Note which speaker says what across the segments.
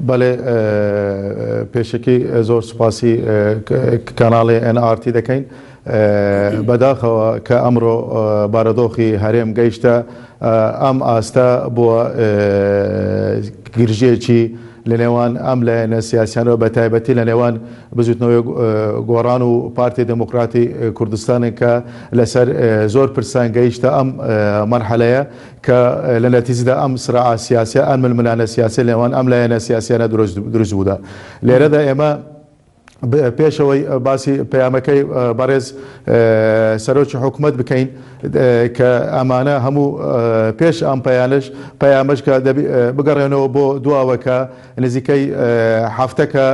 Speaker 1: بەڵێ پێشەکی زۆر سوپاسی کەناڵی ئێن ئاڕ تی دەکەین. بەداخەوە کە ئەمڕۆ بارودۆخی هەرێم گەیشتە ئەم ئاستە بووە گرژیەکی لە نێوان ئەم لایەنە سیاسیانەوە بە تایبەتی لە نێوان بزوتنەوەی گۆڕان و پارتی دێموکراتی کوردستانن کە لەسەر زۆر پرسان گەیشتە ئەم مەرحەلەیە کە لە نەتیجدا ئەم سراعە سیاسیە ئەم ململانە سیاسیە لە نێوان ئەم لایەنە سیاسیانە دروست بوودا. لێرەدا ئێمە پێشەوەی باسی پەیامەکەی بەڕێز سەرۆکی حکومەت بکەین کە ئەمانە هەموو پێش ئەم پەیانش پەیامەش کە بگەڕێنەوە بۆ دواوە کە نزیکەی هەفتەکە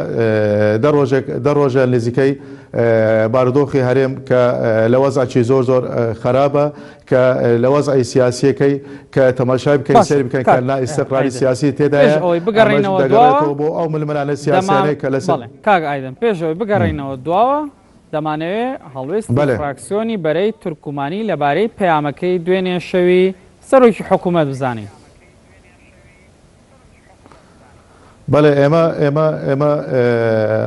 Speaker 1: دە ڕۆژێک دە ڕۆژە نزیکەی بارودۆخی هەرێم کە لە وەزعکی زۆر زۆر خراپە کە لە وەزعی سیاسیەکەی کە تەماشای بکەین
Speaker 2: باشە
Speaker 1: سەیری بکەین کە
Speaker 2: کاک
Speaker 1: نا ئیستقراری
Speaker 2: ئایدن
Speaker 1: سیاسی
Speaker 2: پێش
Speaker 1: تێدایە
Speaker 2: ئەوەی
Speaker 1: ئەمەش
Speaker 2: بگەڕێینەوە دواوە
Speaker 1: دەگەڕێتەوە بۆ ئەو ململانێ
Speaker 2: دەما
Speaker 1: سیاسیانەی کە لەسەر
Speaker 2: بەڵێ کاک ئایدن پێش ئەوەی بگەڕێینەوە دواوە دەمانەوێ هەڵوێستی
Speaker 1: بەلێ.
Speaker 2: فراکسیۆنی بەرەی تورکمانی لەبارەی پەیامەکەی دوێنێ شەوی سەرۆکی حکوومەت بزانین.
Speaker 1: بەڵێ ئێمە ئێمە ئێمە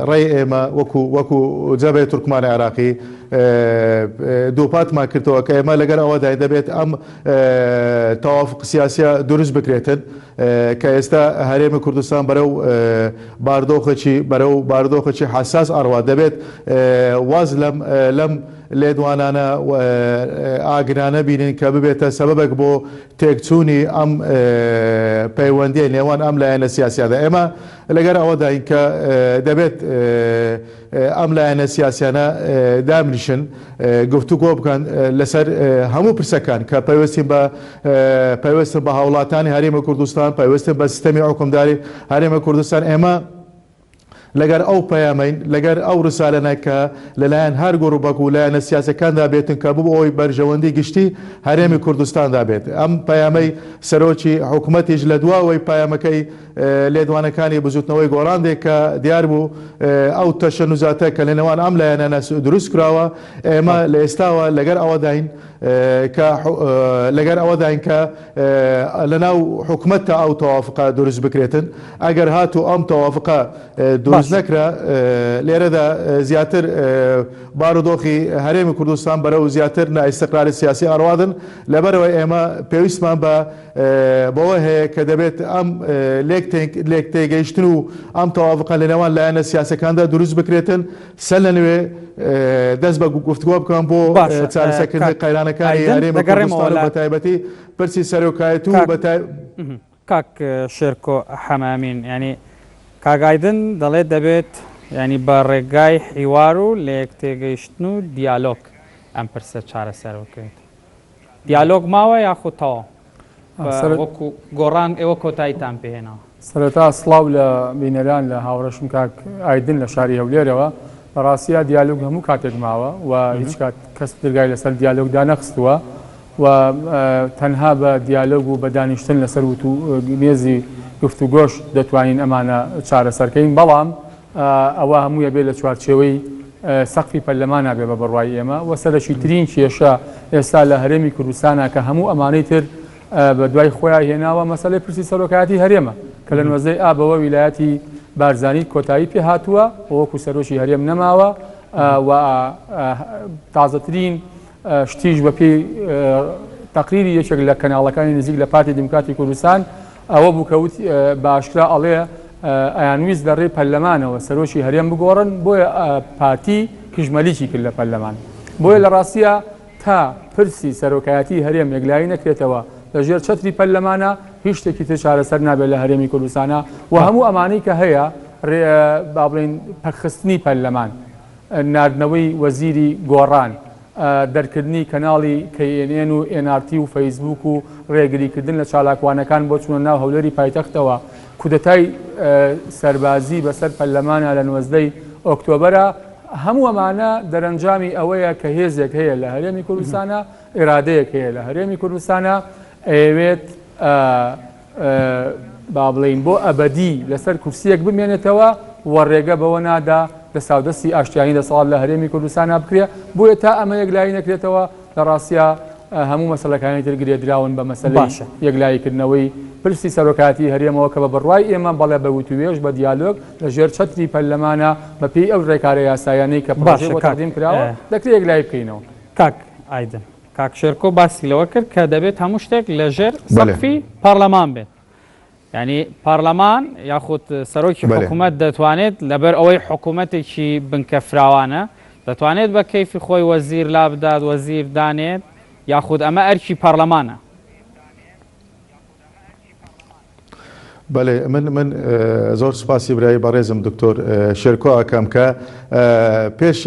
Speaker 1: ڕێی ئێمە وەکو وەکو جەبهەی تورکمانی عێراقی دووپاتمان کردەوە کە ئێمە لەگەر ئەوەدای دەبێت ئەم تەوافق سیاسیە دروست بکرێتن کە ئێستا هەرێمی کوردستان بەرەو باردۆخێکی بەرەو باردۆخێکی حساس ئەڕوا دەبێت واز لەم لەم لێدوانانە ئاگرانە بینین کە ببێتە سەبەبێک بۆ تێکچوونی ئەم پەیوەندییەی نێوان ئەم لایەنە سیاسیانە. ئێمە لەگەر ئەوەداین کە دەبێت ئەم لایەنە سیاسیانە دابنیشن گفتوگۆ بکەن لەسەر هەموو پرسەکان کە پەیوەستین بە پەیوەستن بە هاوڵاتانی هەرێمی کوردستان، پەیوەستن بە سیستەمی حوکمداری هەرێمی کوردستان. ئێمە لەگەر ئەو پەیامەین، لەگەر ئەو رسالەنە کە لەلایەن هەر گروپەک و لایەنە سیاسیەکاندا بێتن کە بۆ ئەوەی بەرژەوەندی گشتی هەرێمی کوردستاندا بێت. ئەم پەیامەی سەرۆکی حکومەتیش لە دواوەی پەیامەکەی لێدوانەکانی بزوتنەوەی گۆڕان دێت کە دیار بوو ئەو تەشەنوزاتە کە لەنێوان ئەم لایەنانە دروست کراوە ئێمە لە ئێستاوە لەگەر ئەوەداین کە لەگەر ئەوەداین کە لەناو حکومەتدا ئەو تەوافقە دروست بکرێتن، ئەگەر هاتوو ئەم تەوافقە دروست نەکرا لێرەدا زیاتر بارودۆخی هەرێمی کوردستان بەرەو زیاتر نائیستقراری سیاسی ئەڕوادن، لەبەرئەوەی ئێمە پێویستمان بە بەوە هەیە کە دەبێت ئەم لێکتێگەیشتن و ئەم تەوافقە لەنێوان لایەنە سیاسەکاندا دروست بکرێتن. سەر لە نوێ دەست بە گفتوگۆ بکەن بۆ چارەسەرکردنی قەیرانەکانی هەرێمی کوردستان و بەتایبەتی پرسی سەرۆکایەتی و بەتای.
Speaker 2: کاک شێرکۆ حەمەئەمین یانی کاک ئایدن دەڵێت دەبێت یانی بە ڕێگای حیوار و لەیەکتێگەیشتن و دیالۆگ ئەم پرسە چارەسەر بکرێت. دیالۆگ ماوە یاخود تەواو؟ وەکو گۆڕان ئێوە کۆتاییتان پێهێناوە؟
Speaker 3: سەرەتا سڵاو لە بینەران لە هاوڕێشم کاک ئایدن لە شاری هەولێرەوە. لە ڕاستیا دیالۆگ هەموو کاتێک ماوە و هیچ کات کەس درگای لەسەر دیالۆگ دانەخستووە و تەنها بە دیالۆگ و بە دانیشتن لەسەر وتو مێزی گفتوگۆش دەتوانین ئەمانە چارەسەرکەین بەڵام ئەوە هەمووی ئەبێ لە چوارچێوەی سەقفی پەرلەمانا بێ بە بڕوای ئێمە و سەرەکیترین کێشە ئێستا لە هەرێمی کوردستانا کە هەموو ئەمانەی تر بە دوای خۆیان هێناوە مەسەلەی پرسی سەرۆکایەتی هەرێمە کە لە نۆزدەی ئابەوە ویلایەتی بارزانی کۆتایی پێ هاتووە و وەکو سەرۆکی هەرێم نەماوە و تازەترین شتیش بە پێی تەقریری یەکێک لە کەناڵەکانی نزیک لە پارتی دیموکراتی کوردستان ئەوە بوو کە وتی بە ئاشکرا ئەڵێ ئەیانویست لە ڕێی پەرلەمانەوە سەرۆکی هەرێم بگۆڕن بۆیە پارتی کژمەلیکی کرد لە پەرلەمان بۆیە لە ڕاستیە تا پرسی سەرۆکایەتی هەرێم یەکلایی نەکرێتەوە لە ژێر چەتری پەرلەمانە هیچ شتێکی تر چارەسەر نابێت لە هەرێمی کوردستانە و هەموو ئەمانەی کە هەیە با بڵێین پەکخستنی پەرلەمان ناردنەوەی وەزیری گۆڕان، دەرکردنی کەناڵی کەی ئێن ئێن و ئێن ئار تی و فەیسبووک و ڕێگریکردن لە چالاکوانەکان بۆ چوونە ناو هەولێری پایتەختەوە، کودەتای سەربازی بەسەر پەرلەمانا لە 19 ی ئۆکتۆبەرا، هەموو ئەمانە دەرەنجامی ئەوەیە کە هێزێک هەیە لە هەرێمی کوردستانا، ئیرادەیەک هەیە لە هەرێمی کوردستانا ئەیەوێت با بڵێین بۆ ئەبەدی لەسەر کورسییەک بمێنێتەوە و ڕێگە بەوە نادا دەساودەستی ئاشتیانی دەسەڵات لە هەرێمی کوردستانا بکرێ، بۆیە تا ئەمە یەکلایی نەکرێتەوە لە ڕاستیا هەموو مەسەلەکانی تر گرێدراون بە مەسەلەی یەکلاییکردنەوەی پرسی سەرۆکایەتی هەرێمەوە کە بە بڕوای ئێمە بەڵێ بە وتووێژ، بە دیالۆگ لە ژێر چەتری پەرلەمانا بە پێی ئەو ڕێکارە یاساییانەی کە پڕۆژەی بۆ تەقدیم کراوە دەکرێ یەکلایی بکەینەوە.
Speaker 2: کاک ئایدن، کاک شێرکۆ باسی لەوە کرد کە دەبێت هەموو شتێک لە ژێر سەقفی پەرلەمان بێت. یانی پارلەمان یاخود سەرۆکی حکوومەت دەتوانێت لەبەر ئەوەی حکوومەتێکی بنکە فراوانە دەتوانێت بە کەیفی خۆی وەزیر لابدات وەزیر دانێت یاخود ئەمە ئەرکی پەرلەمانە؟
Speaker 1: بەێ من من زۆر سپاسی برای بەڕێزم دکتۆر شێرکۆ ئەکەم کە پێش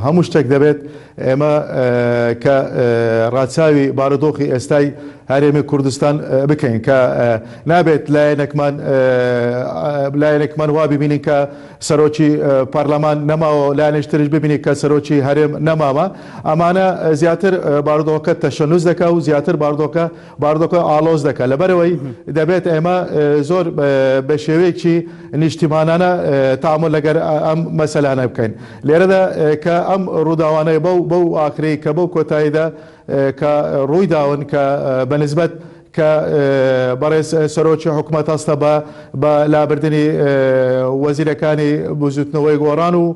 Speaker 1: هەموو شتێک دەبێت ئێمە کە ڕاچاوی بارودۆخی ئێستای هەرێمی کوردستان بکەین کە نابێت لایەنێکمان لایەنێکمان وا ببینین کە سەرۆکی پەرلەمان نەماوە لایەنێکی تریش ببینین کە سەرۆکی هەرێم نەماوە ئەمانە زیاتر بارودۆخەکە تەشەنوز دەکا و زیاتر بارودۆخەکە بارودۆخەکە ئاڵۆز دەکا لەبەرئەوەی دەبێت ئێمە زۆر بە شێوەیەکی نیشتیمانانە تەعامول لەگەر ئەم مەسەلانە بکەین لێرەدا کە ئەم ڕووداوانەی بەو بەو ئاخرەی کە بەو کۆتاییدا کە ڕووی داون کە بە نسبەت کە بەڕێز سەرۆکی حکومەت هەستە بە بە لابردنی وەزیرەکانی بزوتنەوەی گۆڕان و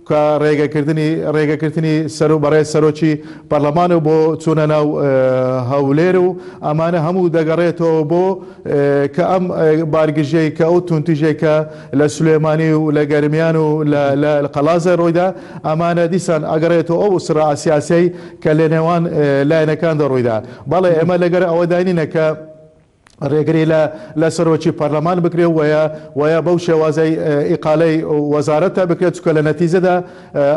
Speaker 1: کە ڕێگەکردنی ڕێگەکردنی سەر و بەڕێز سەرۆکی پەرلەمان و بۆ چوونە ناو هەولێر و ئەمانە هەموو دەگەڕێتەوە بۆ کە ئەم بارگژەی کە ئەو توندتیژەی کە لە سولێمانی و لە گەرمیان و لە قەڵازە ڕوویدا ئەمانە دیسان ئەگەڕێتەوە ئەو سڕا سیاسیەی کە لە نێوان لایەنەکاندا ڕوویدا. بەڵێ ئێمە لەگەر ئەوەدا نینە کە ڕێگری لە لە سەرۆکی پەرلەمان بکرێ و وەیا وەیا بەو شێوازەی ئیقالەی وەزارەتە بکرێت چونکە لە نەتیجەدا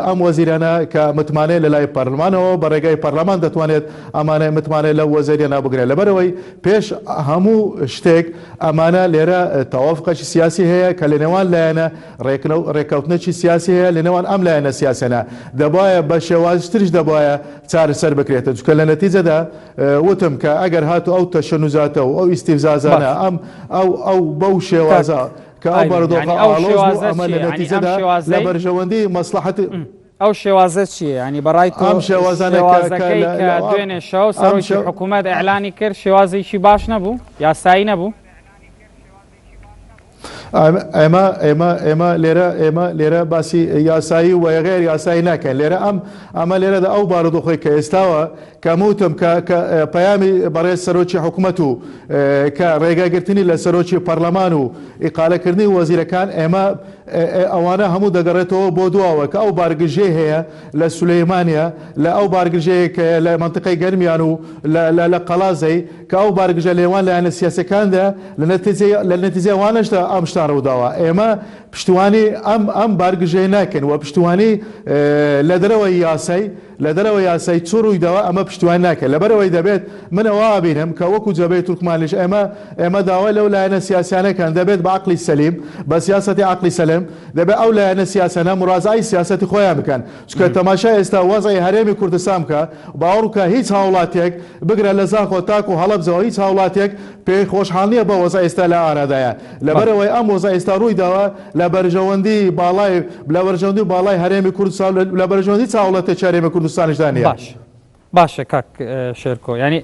Speaker 1: ئەم وەزیرانە کە متمانەی لە لای پەرلمانەوە بە ڕێگای پەرلەمان دەتوانێت ئەمانە متمانەی لەو وەزیرانە بگرێت لەبەرئەوەی پێش هەموو شتێک ئەمانە لێرە تەوافقێکی سیاسی هەیە کە لە نێوان لایەنە ڕێکەوتنێکی سیاسی هەیە لە نێوان ئەم لایەنە سیاسیانە دەبوایە بە شێوازی تریش دەبوایە چارەسەر بکرێتن چونکە لە نەتیجەدا وتم کە ئەگەر هاتوو ئەو تەشەنوزاتە و ئەو ئیستیفزازانە ئەم ئەو ئەو بەو شێوازە کە ئەو بارودۆخە ئاڵۆز بوو ئەمە لە نەتیجەدا لە بەرژەوەندی مەسڵەحەتی
Speaker 2: ئەو شێوازە چییە؟ یانی بەڕای تۆ
Speaker 1: ئەم شێوازانە
Speaker 2: شێوازەکەی کە دوێنێ شەو سەرۆکی حکوومەت ئیعلانی کرد شێوازێکی باش نەبوو؟ یاسایی نەبوو؟
Speaker 1: ئێمە ئێمە ئێمە لێرە ئێمە لێرە باسی یاسایی و غێر یاسایی ناکەین لێرە ئەم ئەمە لێرەدا ئەو بارودۆخەی کە ئێستاوە کە موتم کە کە پەیامی بەڕێز سەرۆکی حکومەت و کە ڕێگەگرتنی لە سەرۆکی پەرلەمان و ئیقالەکردنی وەزیرەکان ئێمە ئەوانە هەموو دەگەڕێتەوە بۆ دواوە کە ئەو بارگرژیەی هەیە لە سولەیمانیە لە ئەو بارگرژەیە کە لە مەنتیقەی گەرمیان و لە لە لە قەڵازەی کە ئەو بارگرژە لێوان لایەنە سیاسیەکاندا لە نەتیجەی لە نەتیجەی ئەوانەشدا ئەم شتان ڕووداوە ئێمە پشتیوانی ئەم ئەم بارگرژەیە ناکەین و پشتیوانی لە دەرەوەی یاسای لە دەرەوەی یاسای چ ڕوویداوە ئەمە پشتیوانی ناکەین لەبەرئەوەی دەبێت من ئەوە ئەبینم کە وەکو جەبهەی تورکمانیش ئێمە ئێمە داوای لەو لایەنە سیاسیانە کەن دەبێت بە عەقڵی سەلیم بە سیاسەتی عەقڵی سەلم دەبێت ئەو لایەنە سیاسیانە مورازعەی سیاسەتی خۆیان بکەن چونکە تەماشای ئێستا وەزعی هەرێمی کوردستان بکە باوەڕ بکە هیچ هاوڵاتیەک بگرە لە زاخۆ تاکو هەڵەبجەوە هیچ هاوڵاتیەک پێی خۆشحاڵ نیە بەو وەزعەی ئێستا لە ئارادایە لەبەرئەوەی ئەم وەزعەی ئێستا ڕوویداوە لە بەرژەوەندی باڵای لە بەرژەوەندی باڵای هەرێمی کوردستان لە بەرژەوەندی هیچ هاوڵاتیەکی هەرێمی کوردستانیشدا نیە.
Speaker 2: باش باشە کاک شێرکۆ یانی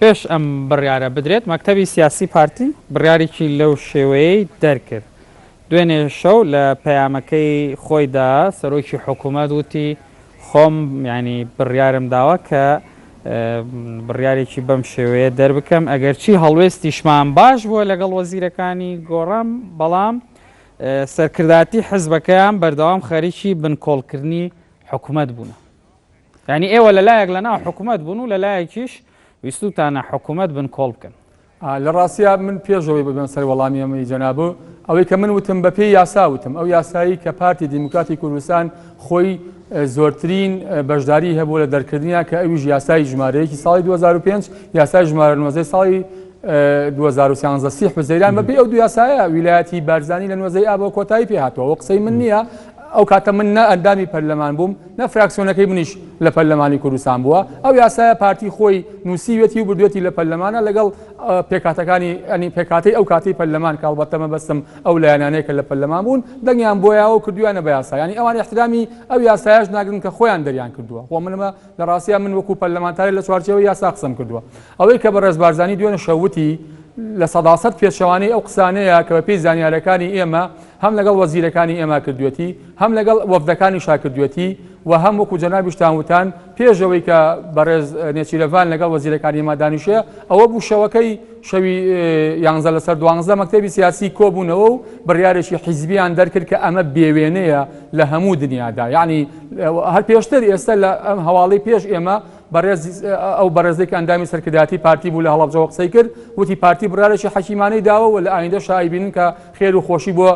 Speaker 2: پێش ئەم بڕیارە بدرێت مەکتەبی سیاسی پارتی بڕیارێکی لەو شێوەیەی دەرکرد دوێنێ شەو لە پەیامەکەی خۆیدا سەرۆکی حکوومەت وتی خۆم یانی بڕیارم داوە کە بڕیارێکی بەم شێوەیە دەربکەم ئەگەرچی هەڵوێستیشمان باش بووە لەگەڵ وەزیرەکانی گۆڕان بەڵام سەرکردایەتی حزبەکەیان بەردەوام خەریکی بنکۆڵکردنی حکومەت بوونە. یانی ئێوە لە لایەک لە ناو حکومەت بوون و لە لایەکیش ویستوتانە حکومەت بنکۆڵ بکەن.
Speaker 3: لە ڕاستیا من پێش ئەوەی ببم سەر وەڵامی ئەمەی جەنابو، ئەوەی کە من وتم بە پێی یاسا وتم، ئەو یاسایەی کە پارتی دیموکراتی کوردستان خۆی زۆرترین بەشداری هەبوو لە دەرکردنیا کە ئەویش یاسای ژمارە یەکی ساڵی 2005 یاسای ژمارە 19 ساڵی 2013 سی حوزەیران بە پێی ئەو دوو یاسایە ویلایەتی بارزانی لە 19 ئابەوە کۆتایی پێ هاتووە، ئەوە قسەی من نییە. ئەو کاتە من نە ئەندامی پەرلەمان بووم نە فراکسیۆنەکەی منیش لە پەرلەمانی کوردستان بووە. ئەو یاسایە پارتی خۆی نووسیویەتی و بردوێتی لە پەرلەمانە لەگەڵ پێکهاتەکانی یانی پێکهاتەی ئەو کاتەی پەرلەمان کە هەڵبەتە مەبەستم ئەو لایەنانەیە کە لە پەرلەمان بوون دەنگیان بۆ یاوە و کردویانە بە یاسا یانی ئەوان ئیحترامی ئەو یاسایەش ناگرن کە خۆیان دەریان کردووە خۆ من ئەمە لە ڕاستیا من وەکو پەرلەمانتارێک لە چوارچێوەی یاسا قسەم کردووە ئەوەی کە بەڕێز بارزانی دوێنێ شەو وتی 100% پێچەوانەی ئەو قسانەیە کە بەپێی زانیارەکانی ئێمە هەم لەگەڵ وەزیرەکانی ئێمە کردوێتی هەم لەگەڵ وەفدەکانیشا کردوێتی و هەم وەکو جەنابیشتان وتان پێش ئەوەی کە بەڕێز نێچیرەڤان لەگەڵ وەزیرەکانی ئێمە دانیشێ ئەوە بوو شەوەکەی شەوی یانزە لەسەر دوانزە مەکتەبی سیاسی کۆبوونەوە و بڕیارێکی حیزبیان دەرکرد کە ئەمە بێوێنەیە لە هەموو دنیادا یعنی هەر پێشتر ئێستا لە ئەم هەواڵی پێش ئێمە بەڕێز ئەو بەڕێزێک ئەندامی سەرکردایەتی پارتی بوو لە هەڵەبجەوە قسەی کرد وتی پارتی بڕارێکی حەکیمانەی داوە و لە ئایندە شایبینن کە خێر و خۆشی بۆ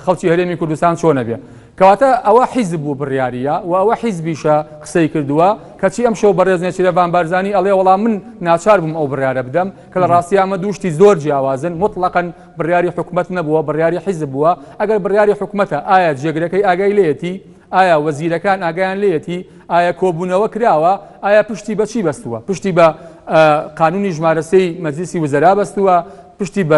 Speaker 3: خەڵکی هەرێمی کوردستان چۆنە بێ کەواتە ئەوە حیزب بوو بڕیاریە و ئەوە حیزبیشە قسەی کردووە، کەچی ئەمشەو بەڕێز نێچیرەڤان بارزانی ئەڵێ وەڵا من ناچار بووم ئەو بڕیارە بدەم، کە لە ڕاستیا ئەمە دوو شتی زۆر جیاوازن، موتڵەقەن بڕیاری حکومەت نەبووە، بڕیاری حیزب بووە، ئەگەر بڕیاری حکومەتە ئایا جێگرەکەی ئاگای لێیەتی؟ ئایا وەزیرەکان ئاگایان لێیەتی؟ ئایا کۆبوونەوە کراوە؟ ئایا پشتی بە چی بەستووە؟ پشتی بە قانونی ژمارە سێی مەجلیسی وزەرا بەستووە؟ پشتی بە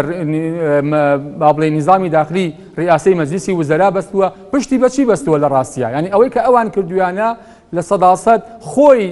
Speaker 3: با بڵێین نیزامی داخلی ریاسەی مەجلیسی وزەرا بەستووە، پشتی بە چی بەستووە لە ڕاستیا؟ یانی ئەوەی کە ئەوان کردوویانە 100% خۆی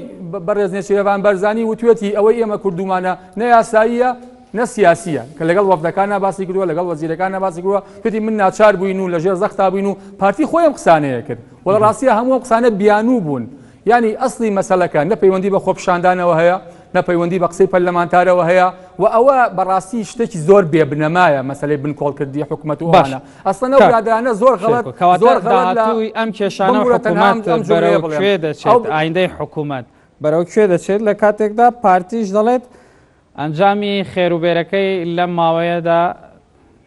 Speaker 3: بەڕێز نێچیرەڤان بەرزانی وتوێتی ئەوەی ئێمە کردوومانە نە یاساییە نە سیاسیە کە لەگەڵ وەفدەکانە باسی کردووە لەگەڵ وەزیرەکانە باسی کردووە وتی من ناچار بووین و لەژێر زەختا بووین و پارتی خۆی ئەم قسانەیە کرد و لە ڕاستیا هەموو ئەم قسانە بیانوو بوون یانی ئەسڵی مەسەلەکە نە پەیوەندی بە خۆپیشاندانەوە هەیە، نە پەیوەندی بە قسەی پەرلەمانتارەوە هەیە و ئەوە بەڕاستی شتێکی زۆر بێ بنەمایە مەسەلەی بنکۆڵکردنی حکومەت و
Speaker 2: باش
Speaker 3: ئەوانە. ئەسڵەن ئەو
Speaker 2: کاک
Speaker 3: برادەرانە زۆر غەڵەت
Speaker 2: شێرکۆ کەواتە
Speaker 3: زۆر غەڵەت لە
Speaker 2: داهاتووی ئەم کێشانە و
Speaker 3: بمبورە تەنها
Speaker 2: حکومەت
Speaker 3: ئەم جوملەیە
Speaker 2: بەرەو
Speaker 3: بڵێم
Speaker 2: کوێ
Speaker 3: ئەو
Speaker 2: دەچێت ئایندەی حکومەت بەرەو کوێ دەچێت لە کاتێکدا پارتیش دەڵێت ئەنجامی خێروبێرەکەی لەم ماوەیەدا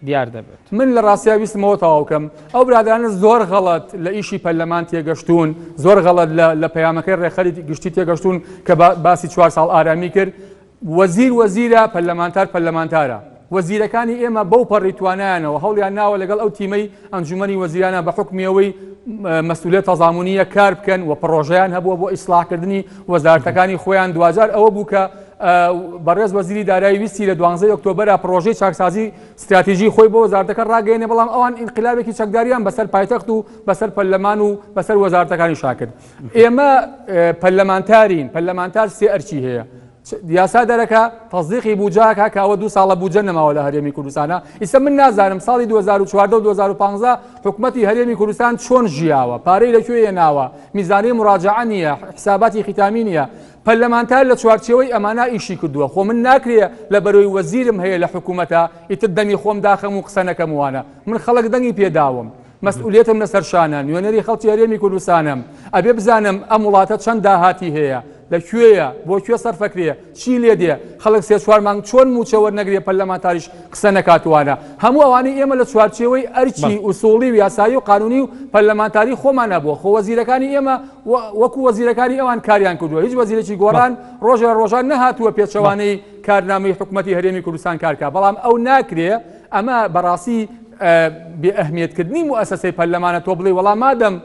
Speaker 2: دیار دەبێت.
Speaker 3: من لە ڕاستیا ویستم ئەوە تەواو کەم، ئەو برادەرانە زۆر غەڵەت لە ئیشی پەرلەمان تێگەشتوون، زۆر غەڵەت لە لە پەیامەکەی ڕێکخەری گشتی تێگەشتوون کە باسی چوار ساڵ ئارامی کرد. وەزیر وەزیرە، پەرلەمانتار پەرلەمانتارە. وەزیرەکانی ئێمە بەو پەڕی توانایانەوە هەوڵیان ناوە لەگەڵ ئەو تیمەی ئەنجومەنی وەزیرانە بە حوکمی ئەوەی مەسئولیەت تەزامونییە کار بکەن و پڕۆژەیان هەبووە بۆ ئیسڵاحکردنی وەزارەتەکانی خۆیان، دواجار ئەوە بوو کە بەڕێز وەزیری دارایی ویستی لە دوانزەی ئۆکتۆبەرا پڕۆژەی چاکسازی ستراتیژی خۆی بۆ وەزارەتەکە ڕاگەیەنێ، بەڵام ئەوان ئینقلابێکی چەکداریان بەسەر پایتەخت و بەسەر پەرلەمان و بەسەر وەزارەتەکانیشا کرد. ئێمە پەرلەمانتارین، پەرلەمانتار سێ ئەرکی هەیە، یاسا دەرەکا، تەسدیقی بوجە ئەکا کە ئەوە دوو ساڵە بوجە نەماوە لە هەرێمی کوردستانا، ئیستا من نازانم ساڵی 2014 و 2015 حکومەتی هەرێمی کوردستان چۆن ژیاوە، پارەی لە کوێ هێناوە، میزانەی مراجعە نییە، حساباتی ختامی نییە، پەرلەمانتار لە چوارچێوەی ئەمانە ئیشی کردووە، خۆ من ناکرێ لە بەرۆی وەزیرم هەیە لە حکومەتە ئیتر دەمی خۆم داخەم و قسە نەکەم وانە، من خەڵک دەنگی پێ داوم، مەسئولیەتم لەسەر شانە، نوێنەری خەڵکی هەرێمی کوردستانم، ئەبێ بزانم ئەم وڵاتە چەند داهاتی هەیە، لە کوێیە، بۆ کوێ سەرفەکرێ، چی لێ دێ، خەڵک سێ چوار مانگ چۆن مووچە وەرنەگرێ پەرلەمانتاریش قسە نەکات وانە. هەموو ئەوانەی ئێمە لە چوارچێوەی ئەرکی ئوسوڵی و یاسایی و قانونی و پەرلەمانتاری خۆمانا بووە، خۆ وەزیرەکانی ئێمە وەکو وەزیرەکانی ئەوان کاریان کردووە، هیچ وەزیرێکی گۆڕان ڕۆژێ لە ڕۆژان نەهاتووە پێچەوانەی کارنامەی حکومەتی هەرێمی کوردستان کار کا، بەڵام ئەو ناکرێ، ئەمە بەڕاستی بێ ئەهمیەتکردنی موئەسەسەی پەرلەمانە تۆ بڵێی وەڵا مادەم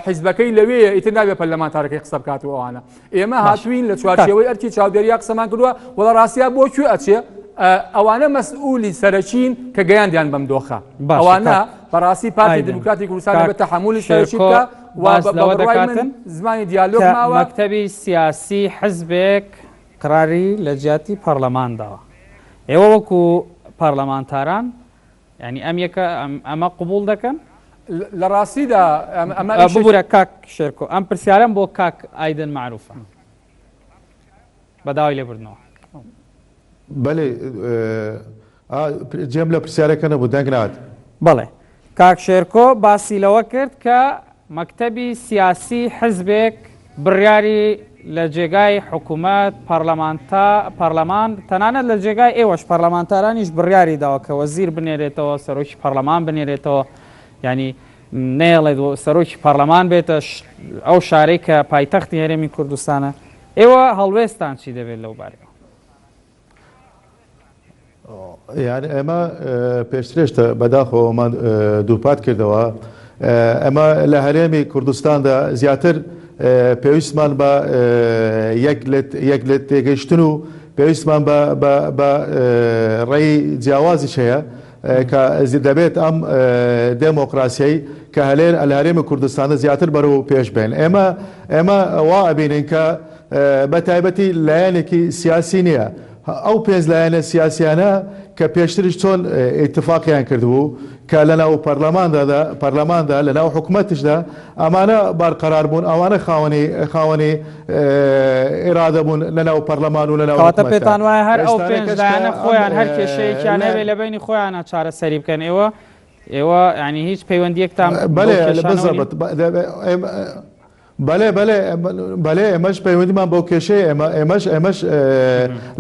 Speaker 3: حیزبەکەی لەوێیە ئیتر نابێ پەرلەمانتارەکەی قسە بکات و ئەوانە. ئێمە هاتووین لە چوارچێوەی ئەرکی چاودێریا قسەمان کردووە و لە ڕاستیا بۆ کوێ ئەچێ ئەوانە مەسئولی سەرەکین کە گەیاندیان بەم دۆخە ئەوانە بەڕاستی پارتی دیموکراتی کوردستان بە تەحەمولی سەرەکی بکە و بە بڕوای من زمانی دیالۆگ ماوە.
Speaker 2: مەکتەبی سیاسی حزبێک قراری لە جیاتی پەڕلەمان داوە ئێوە وەکو پەڕلەمانتاران یانی ئەم یەکە ئەمە قبوڵ دەکەن؟
Speaker 3: لە ڕاستیدا ئەمە ئیشێکی.
Speaker 2: ببورە کاک شێرکۆ ئەم پرسیارەم بۆ کاک ئایدن مەعروفە بە داوای لێبوردنەوە.
Speaker 1: بەلێ جێم لە پرسیارەکە نەبوو دەنگ نات.
Speaker 2: بەڵێ کاک شێرکۆ باسی لەوە کرد کە مەکتەبی سیاسی حزبێک بڕیاری لە جێگای حکومەت، پەڕلەمانتا، پەڕلەمان، تەنانەت لە جێگای ئێوەش پەڕلەمانتارانیش بڕیاری داوە کە وەزیر بنێرێتەوە، سەرۆکی پەڕلەمان بنێرێتەوە، یانی نەیەڵێت سەرۆکی پەڕلەمان بێتە ئەو شارەی کە پایتەختی هەرێمی کوردستانە. ئێوە هەڵوێستان چی دەبێت لەو بارەیەوە؟
Speaker 1: یانی ئێمە پێشترێشتە بەداخەوەمان دووپات کردەوە. ئەمە لە هەرێمی کوردستاندا زیاتر پێویستمان بە یەک لە تێگەیشتن و پێویستمان بە ڕێی جیاوازیش هەیە کە دەبێت ئەم دێمۆکراسیەی کە هەلێر لە هەرێمی کوردستانە زیاتر بەرەو پێش بێن. ئێمە ئێمە وا ئەبینین کە بە تایبەتی لایەنێکی سیاسی نییە. ئەو پێنج لایەنە سیاسیانە کە پێشتریش چۆن ئیتفاقیان کردبوو کە لە ناو پەرلەماندا پەرلەماندا لە ناو حکومەتیشدا ئەمانە بەرقەرار بوون، ئەوانە خاوەنی خاوەنی ئیرادە بوون لە ناو پەرلەمان و لە ناو
Speaker 2: کەواتە
Speaker 1: حکومەتدا.
Speaker 2: پێتان وایە هەر ئەو
Speaker 1: ئێستانە
Speaker 2: پێنج
Speaker 1: کەس کە
Speaker 2: لایەنە
Speaker 1: ئەم
Speaker 2: خۆیان هەر کێشەیەکیان
Speaker 1: لە
Speaker 2: هەبێ لە بەینی خۆیانا چارەسەری بکەن ئێوە ئێوە یانی هیچ پەیوەندییەکتان بەو
Speaker 1: بەلێ
Speaker 2: کێشانەوە نییە؟
Speaker 1: بالضبط بەلێ بەلێ بەلێ ئێمەش پەیوەندیمان بەو کێشەیە ئێمە ئێمەش ئێمەش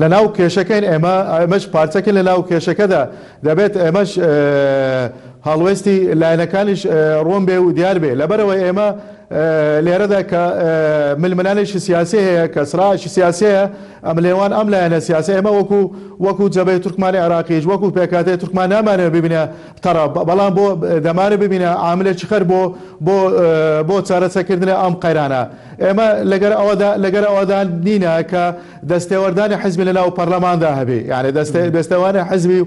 Speaker 1: لە ناو کێشەکەین ئێمە ئێمەش پارچەکەین لە ناو کێشەکەدا دەبێت ئێمەش هەڵوێستی لایەنەکانیش ڕوون بێ و دیار بێ لەبەرئەوەی ئێمە لێرەدا کە ململانێکی سیاسی هەیە کە سراعێکی سیاسی هەیە ئەم لێوان ئەم لایەنە سیاسی ئێمە وەکو وەکو جەبەی تورکمانی عێراقیش وەکو پێکهاتەی تورکمان نامانەوێت ببینە تەڕە بەڵام بۆ دەمانەوێت ببینە عاملێکی خەر بۆ بۆ بۆ چارەسەکردنی ئەم قەیرانە. ئێمە لەگەر ئەوەدا لەگەر ئەوەدا نینە کە دەستێوەردانی حزبی لە ناو پەرلەماندا هەبێ یانی دەستێ دەستێوانی حزبی و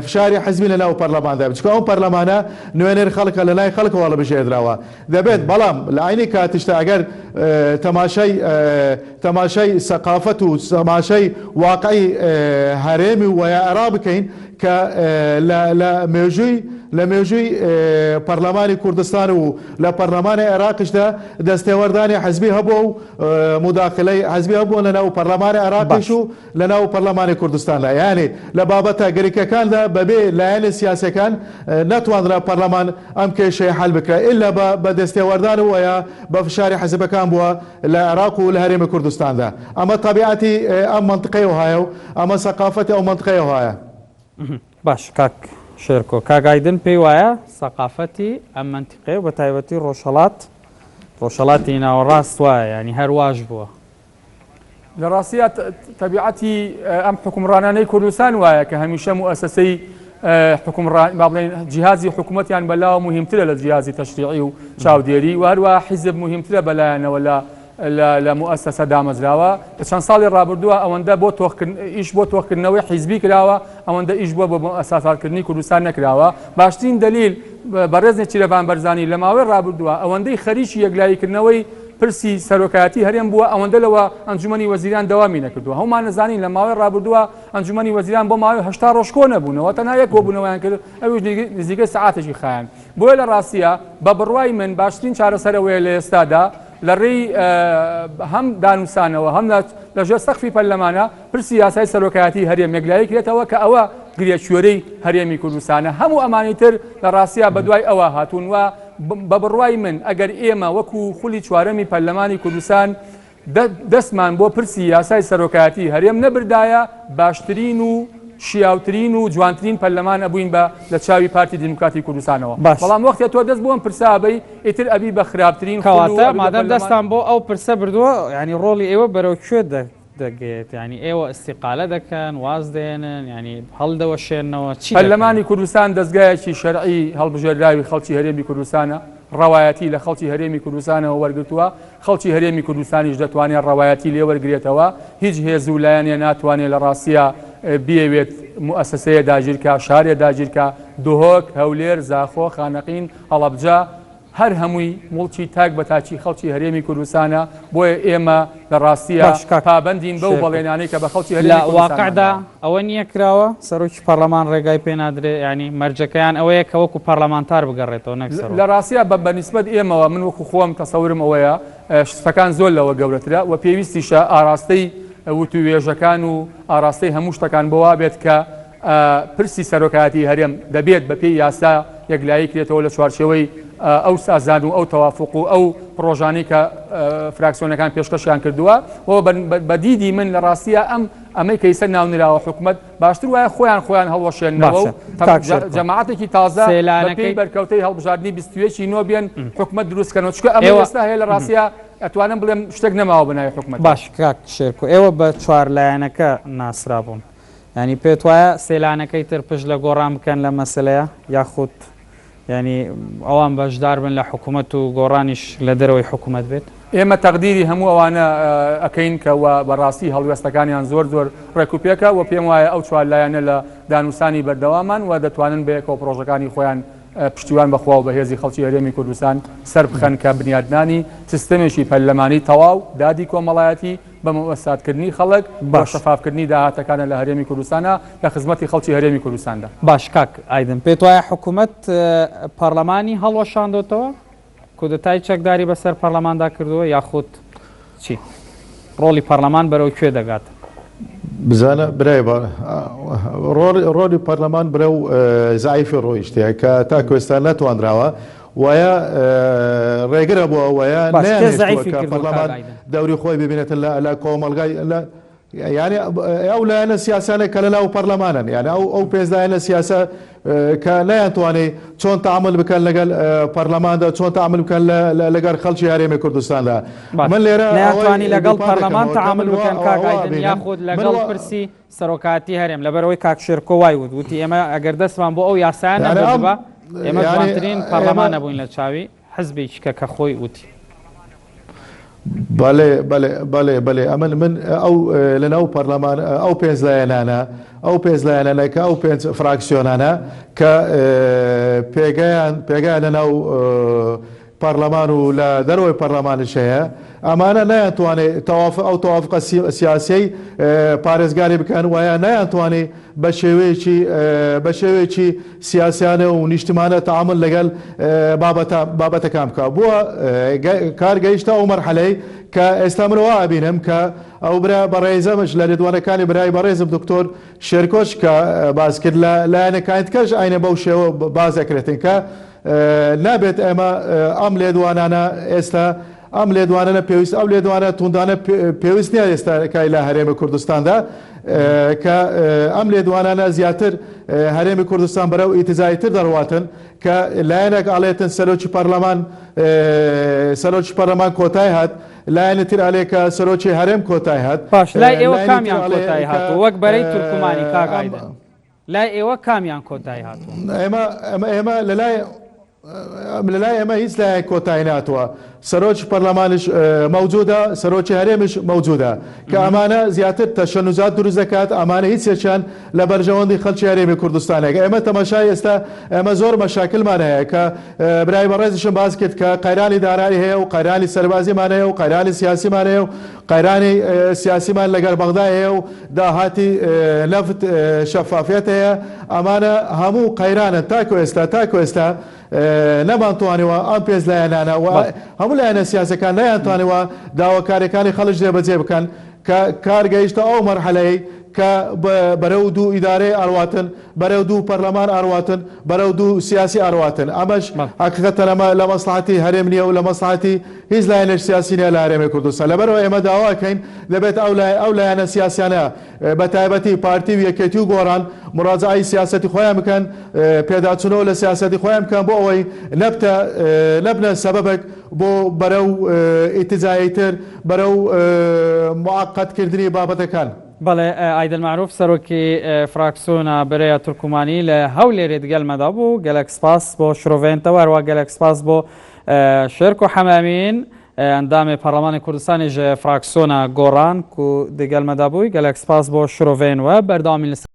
Speaker 1: فشاری حزبی لە ناو پەرلەماندا هەبێ چونکە ئەو پەرلەمانە نوێنەری خەڵکە لە لای خەڵکەوە هەڵبژێردراوە دەبێت بەڵام لە عەینی کاتیشدا ئەگەر تەماشای تەماشای سەقافەت و تەماشای واقعی هەرێمی و یا عێراق بکەین کە لە لە مێژووی لە مێژووی پەرلەمانی کوردستان و لە پەرلەمانی عێراقیشدا دەستێوەردانی حزبی هەبووە و موداخلەی حزبی هەبووە لە ناو پەرلەمانی عێراقیش
Speaker 2: باش.
Speaker 1: و لە ناو پەرلەمانی کوردستاندا یانی لە بابەتە گرنکەکاندا بەبێ لایەنە سیاسیەکان نەتوانرا پەرلەمان ئەم کێشەیە حەل بکرا ئیلا بە بە دەستێوەردان و یا بە فشاری حزبەکان بووە لە عێراق و لە هەرێمی کوردستاندا. ئەمە تەبیعەتی ئەم مەنتقەی وەهایە و ئەمە سەقافەتی ئەو مەنتقەی وەهایە.
Speaker 2: باش کاک شێرکۆ، کاک ئایدن پێی وایە سەقافەتی ئەم مەنتیقەیە و بەتایبەتی ڕۆژهەڵات، ڕۆژهەڵاتی ناوەڕاست وایە، یانی هەر واش بووە.
Speaker 3: لە ڕاستیا تەبیعەتی ئەم حوکمڕانانەی کوردستان وایە کە هەمیشە موئەسەسەی حوکمڕان با بڵێین جیهازی حکوومەتیان بەلاوە موهیمترە لە جیهازی تەشریعی و چاودێری و هەروەها حیزب موهیمترە بەلایانەوە لە لە موئەسەسە دامەزراوە لە چەند ساڵی ڕابردووە ئەوەندە بۆ ئیش بۆ تۆخکردنەوەی حیزبی کراوە ئەوەندە ئیش بۆ بۆ موئەساساتکردنی کوردستان نەکراوە باشترین دەلیل بەڕێز نێچیرەڤان بەرزانی لە ماوەی ڕابردووە ئەوەندەی خەریکی یەکلاییکردنەوەی پرسی سەرۆکایەتی هەرێم بووە ئەوەندە لەوە ئەنجومەنی وەزیران دەوامی نەکردووە هەموومان نەزانین لە ماوەی ڕابردووە ئەنجومەنی وەزیران بۆ ماوەی 80 ڕۆژ کۆ نەبوونەوە تەنها یەک کۆبوونەوەیان کرد ئەویش نزیکەی سەعاتێکی خایاند بۆیە لە ڕاستیە بە بڕوای من باشترین چارەسەر ئەوەیە لە ئێستادا لە ڕێی هەم دانوسانەوە هەم لە ژێر سەقفی پەرلەمانە پرسی یاسای سەرۆکایەتی هەرێم یەکلایی کرێتەوە کە ئەوە گرێکوێرەی هەرێمی کوردستانە هەموو ئەمانی تر لە ڕاستیا بەدوای ئەوە هاتوون و بە بڕوای من ئەگەر ئێمە وەکو خولی چوارەمی پەرلەمانی کوردستان دەستمان بۆ پرسی یاسای سەرۆکایەتی هەرێم نەبردایە باشترین و شیاوترین و جوانترین پەرلەمان ئەبووین بە لە چاوی پارتی دیموکراتی کوردستانەوە
Speaker 2: باش.
Speaker 3: بەڵام وەختێ تۆ دەست بۆ ئەم پرسە ئەبەی ئیتر ئەبی بە خراپترین خول و
Speaker 2: کەواتە
Speaker 3: ئەبی بە
Speaker 2: مادام
Speaker 3: پەرلەمان
Speaker 2: دەستان بۆ ئەو پرسە بردووە یانی ڕۆڵی ئێوە بەرەو کوێ دەگەیەت یانی ئێوە ئیستیقالە دەکەن واز دێنن یانی هەڵدەوەشێننەوە چی دەکەن؟
Speaker 3: پەرلەمانی کوردستان دەزگایەکی شەرعی هەڵبژێردراوی خەڵکی هەرێمی کوردستانە، ڕەوایەتی لە خەڵکی هەرێمی کوردستانەوە وەرگرتووە، خەڵکی هەرێمی کوردستانیش دەتوانێت ڕەوایەتی لێ وەرگرێتەوە، هیچ هێز و لایەنێ ناتوانێت لە ڕاستیا بیەوێت موئەسەسەیە داگیرکا، شارێ داگیرکا، دهۆک، هەولێر، زاخۆ، خانەقین، هەڵەبجە، هەر هەمووی موڵکی تاک بە تاکی خەڵکی هەرێمی کوردستانە، بۆیە ئێمە لە ڕاستیا
Speaker 2: باش کاک
Speaker 3: پابەندین بەو
Speaker 2: شێرکۆ
Speaker 3: بەڵێنانەی کە بە خەڵکی
Speaker 2: لە
Speaker 3: هەرێمی کوردستانمان
Speaker 2: واقعدا
Speaker 3: داوە.
Speaker 2: ئەوە نییە کراوە سەرۆکی پەڕلەمان ڕێگای پێ نادرێ یانی مەرجەکەیان ئەوەیە کە وەکو پەڕلەمانتار بگەڕێتەوە نەک سەرۆک.
Speaker 3: لە ڕاستیا بە بە نیسبەت ئێمەوە من وەکو خۆم تەسەورم ئەوەیە شتەکان زۆر لەوە گەورەترە و پێویستیشە ئاراستەی وتووێژەکان و ئاراستەی هەموو شتەکان بۆ وابێت کە پرسی سەرۆکایەتی هەرێم دەبێت بەپێی یاسا یەکلایی کرێتەوە لە چوارچێوەی ئەو سازان و ئەو تەوافوق و ئەو پڕۆژانەی کە فراکسیۆنەکان پێشکەشیان کردووە و بە دیدی من لە ڕاستیە ئەم ئەمەی کە ئیسە ناونراوە حکومەت باشتر وایە خۆیان خۆیان هەڵوەشێنەوە و
Speaker 2: باشە کاک شێرکۆ
Speaker 3: جەماعەتێکی تازە بەپێی
Speaker 2: سێلانەکەی
Speaker 3: بەرکەوتەی هەڵبژاردنی 21 نۆ بێن حکومەت دروست کەنەوە چونکە ئەمەی
Speaker 2: ئێوە
Speaker 3: ئێستا هەیە لە ڕاستیە ئەتوانم بڵێم شتێک نەماوە بە ناوی حکومەتەوە.
Speaker 2: باش کاک شێرکۆ ئێوە بە چوار لایەنەکە ناسرابوون یانی پێت وایە سێ لانەکەی تر پشت لە گۆڕان بکەن لەم مەسەلەیە یاخود یانی ئەوان بەشدار بن لە حکوومەت و گۆڕانیش لە دەرەوەی حکوومەت بێت؟
Speaker 3: ئێمە تەقدیری هەموو ئەوانە ئەکەین کە وە بە ڕاستی هەڵوێستەکانیان زۆر زۆر ڕێک و پێکە و پێم وایە ئەو چوار لایەنە لە دانوسانی بەردەوامان و دەتوانن بەیەکەوە پڕۆژەکانی خۆیان پشتیوان بە خوا و بە هێزی خەڵکی هەرێمی کوردستان سەربخەن کە بنیادنانی سیستەمێکی پەرلەمانی تەواو، دادی کۆمەڵایەتی، بە موەسساتکردنی خەڵک و
Speaker 2: باش.
Speaker 3: شەفافکردنی داهاتەکانە لە هەرێمی کوردستانا لە خزمەتی خەڵکی هەرێمی کوردستاندا.
Speaker 2: باش کاک ئایدن پێت وایە حکومەت پەڕلەمانی هەڵوەشاندۆتەوە؟ کودەتای چەکداری بەسەر پەڕلەماندا کردووە یاخود چی؟ ڕۆڵی پەڕلەمان بەرەو کوێ دەگات؟
Speaker 1: بزانە برای بە ڕۆڵی ڕۆڵی پەرلەمان برەو زەعیفی ڕۆیشتیە کە تاکو ئێستا نەتوانراوە وایە ڕێگرە بۆ ئەوەیە
Speaker 2: باش کێ
Speaker 1: نەیانهێشتووە
Speaker 2: زەعیفی
Speaker 1: کە
Speaker 2: کردووە کاک
Speaker 1: پەرلەمان
Speaker 2: ئایدن؟
Speaker 1: دەوری خۆی ببینێتن لە لە کۆمەڵگای لە یانی ئەو لایەنە سیاسانە کە لە ناو پەرلەمانن یانی ئەو ئەو پێنج لایەنە سیاسە کە نەیانتوانی چۆن تەعامول بکەن لەگەل پەرلەماندا چۆن تەعامول بکەن لەگەر خەڵکی هەرێمی کوردستاندا
Speaker 2: باش
Speaker 1: من لێرە ئەوەی
Speaker 2: نەیانتوانی لەگەڵ
Speaker 1: دووپات
Speaker 2: پەرلەمان
Speaker 1: دەکەمەوە کە
Speaker 2: تەعامول
Speaker 1: من وا
Speaker 2: بکەن کاک
Speaker 1: وا
Speaker 2: ئایدن
Speaker 1: ئەبینم
Speaker 2: یاخود
Speaker 1: من
Speaker 2: لەگەڵ
Speaker 1: وا
Speaker 2: پرسی سەرۆکایەتی هەرێم لەبەرئەوەی کاک شێرکۆ وای وت وتی ئێمە ئەگەر دەستمان بۆ ئەو یاسایە
Speaker 1: یانی ئەم
Speaker 2: نەبردبا ئێمە
Speaker 1: یانی
Speaker 2: جوانترین
Speaker 1: ئێمە
Speaker 2: پەرلەمان نەبووین لە چاوی حزبێکی کە کە خۆی وتی.
Speaker 1: بەڵێ بەڵێ بەڵێ بەڵێ ئەمن من ئەو لەناو پەرلەمان ئەو پێنج لایەنانە ئەو پێنج لایەنانە کە ئەو پێنج فراکسیۆنانە کە پێگەیان پێگەیان لەناو پەرلەمان و لە دەرەوەی پەرلەمانیش هەیە ئەمانە نەیانتوانێ تەواف ئەو تەوافقە سیاسیەی پارێزگاری بکەن وایە نەیانتوانی بە شێوەیەکی بە شێوەیەکی سیاسیانە و نیشتمانە تەعامول لەگەل بابەتە بابەتەکان بکا بووە کار گەیشتە ئەو مەرحەلەی کە ئێستا من وا ئەبینم کە ئەو برا بەڕێزەمش لە لێدوانەکانی برای بەڕێزم دکتۆر شێرکۆش کە باس کرد لە لایەنەکانی تکەش ئاینە بەو شێوە باس ئەکرێتن کە نابێت ئێمە ئەم لێدوانانە ئێستا ئەم لێدوانەنە پێویست ئەو لێدوانە توندانە پێویست نییە ئێستا کای لە هەرێمی کوردستاندا کە ئەم لێدوانانە زیاتر هەرێمی کوردستان بەرەو ئیتزای تر دەڕواتن کە لایەنێک ئاڵێتن سەرۆکی پەرلەمان سەرۆکی پەرلەمان کۆتای هات لایەنی تر ئەلێ کە سەرۆکی هەرێم کۆتای هات
Speaker 2: باش لای ئێوە
Speaker 1: لایەنی تر
Speaker 2: کامیان
Speaker 1: ئەڵێ
Speaker 2: کۆتایی
Speaker 1: کە
Speaker 2: هاتووە وەک بەرەی تورکمانی کاک
Speaker 1: ئەم
Speaker 2: ئایدن لای ئێوە کامیان کۆتایی هاتووە؟
Speaker 1: ئێمە ئێمە لەلای لەلای ئێمە هیچ لایەک کۆتایی ناتوە سەرۆکی پەرلەمانیش مەوجودە سەرۆکی هەرێمیش مەوجودە کە ئەمانە زیاتر تەشەنوجات دروست دەکات ئەمانە هیچ یەکیان لە بەرژەوەندی خەڵکی هەرێمی کوردستانێک ئێمە تەماشای ئێستا ئێمە زۆر مەشاکلمان هەیە کە برای بەڕێزیشم باس کرد کە قەیرانی دارایی هەیە و قەیرانی سەربازیمان هەیە و قەیرانی سیاسیمان هەیە و قەیرانی سیاسیمان لەگەر بەغدا هەیە و داهاتی نەفت شەفافیەت هەیە ئەمانە هەموو قەیرانن تاکو ئێستا تاکو ئێستا نەمانتوانیوە ئەم پێنج لایەنانە و هەموو لایەنە سیاسەکان نەیانتوانیوە داواکاریەکانی خەڵک جێبەجێ بکەن کە کار گەیشتە ئەو مەرحەلەی کە بەرەو دوو ئیدارەی ئەڕواتن بەرەو دوو پەرلەمان ئەڕواتن بەرەو دوو سیاسی ئەڕواتن ئەمەش حەقیقەتەن ئەمە لە مەسڵەحەتی هەرێم نیە و لە مەسڵەحەتی هیچ لایەنێک سیاسی نیە لە هەرێمی کوردستان لەبەرئەوە ئێمە داوا ئەکەین دەبێت ئەو لای ئەو لایەنە سیاسیانە بە تایبەتی پارتی و یەکێتی و گۆڕان مراجعەی سیاسەتی خۆیان بکەن پێداچونەوە لە سیاسەتی خۆیان بکەن بۆ ئەوەی نەبتە نەبنە سەبەبێک بۆ بەرەو ئیتجاهی تر بەرەو معقد کردنی بابەتەکان.
Speaker 2: بەڵێ ئایدن مەعروف سەرۆکی فراکسیۆنا بەرەیا تورکمانی لە هەولێرێ دگەل مەدا بوو گەلەک سپاس بۆ شرۆڤەیەنتەوە هەروا گەلەک سپاس بۆ شێرکۆ حەمامین ئەندامێ پەڕلەمانی کوردستانی ژ فراکسیۆنا گۆڕان کو دگەل مەدا بووی گەلەک سپاس بۆ شرۆڤەیەن وە بەردەوامی لەسەر.